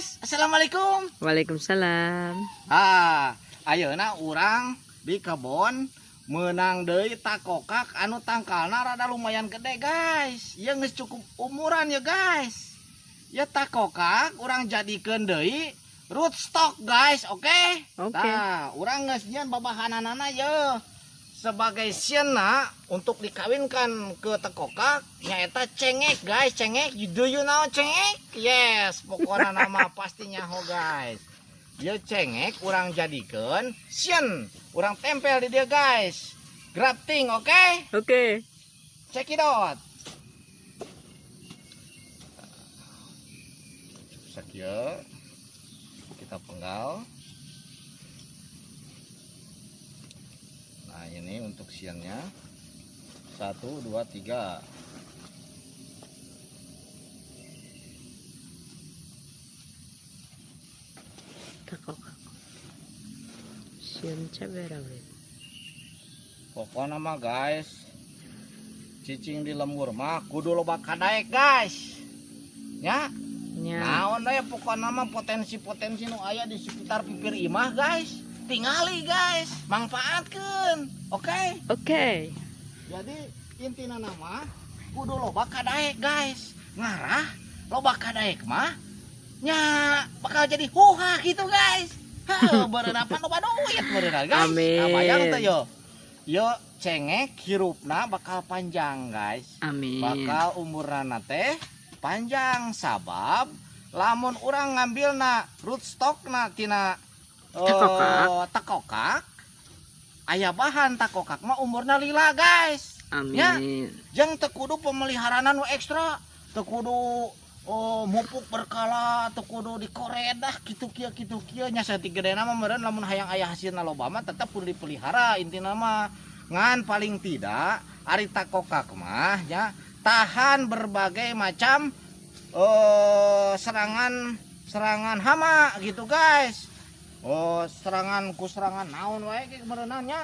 guys, assalamualaikum. Waalaikumsalam. Ah, ayeuna urang di kebon menang deui takokak anu tangkalna rada lumayan gede guys. Ieu geus cukup umuran ya guys. Ya takokak urang jadikeun deui rootstock guys, oke? Okay? Oke. Tah, urang geus nyian babahananana ye. Sebagai sieuna untuk dikawinkan ke tekokak nyaeta cengek guys, cengek. Do you know cengek? Yes, pokoknya nama pasti nyaho guys. Ye cengek urang jadikeun sieun, urang tempel di dia guys. Grafting, oke? Okay? Oke. Okay. Check it out. Sakieu kita penggal. Nah, ini untuk siannya. 1 2 3. Takokak. Sian cabai rawit. Pokoknya mah guys, cicing di lembur mah kudu loba kadaek guys. Ya. Ya. Naon we pokokna mah potensi-potensi nu aya di sekitar pipir imah guys. Tingali guys, manfaatkeun. Oke? Okay? Oke. Okay. Jadi intina nama kudu loba kadaek guys. Ngarah loba kadaek mah nya bakal jadi huha gitu guys. Heuh, beureuna pan loba duit beureuna guys. Amin. Nah, bayang teh yo. Yo cengek hirupna bakal panjang guys. Amin. Bakal umurna teh panjang sabab lamun urang ngambilna rootstockna tina tekokak. Tekokak aya bahan takokak mah umurna lila guys. Amin. Ya, jeung teu kudu pemeliharaan nu ekstra, teu kudu mupuk berkala, teu kudu dikoredah kitu kieu nya saeutik gedena mah meureun lamun hayang aya hasilna loba mah tetep kudu dipelihara intina mah. Ngan paling tidak ari takokak mah nya tahan berbagai macam serangan hama gitu guys. Oh, serangan ku serangan naon wae ge meureunna nya.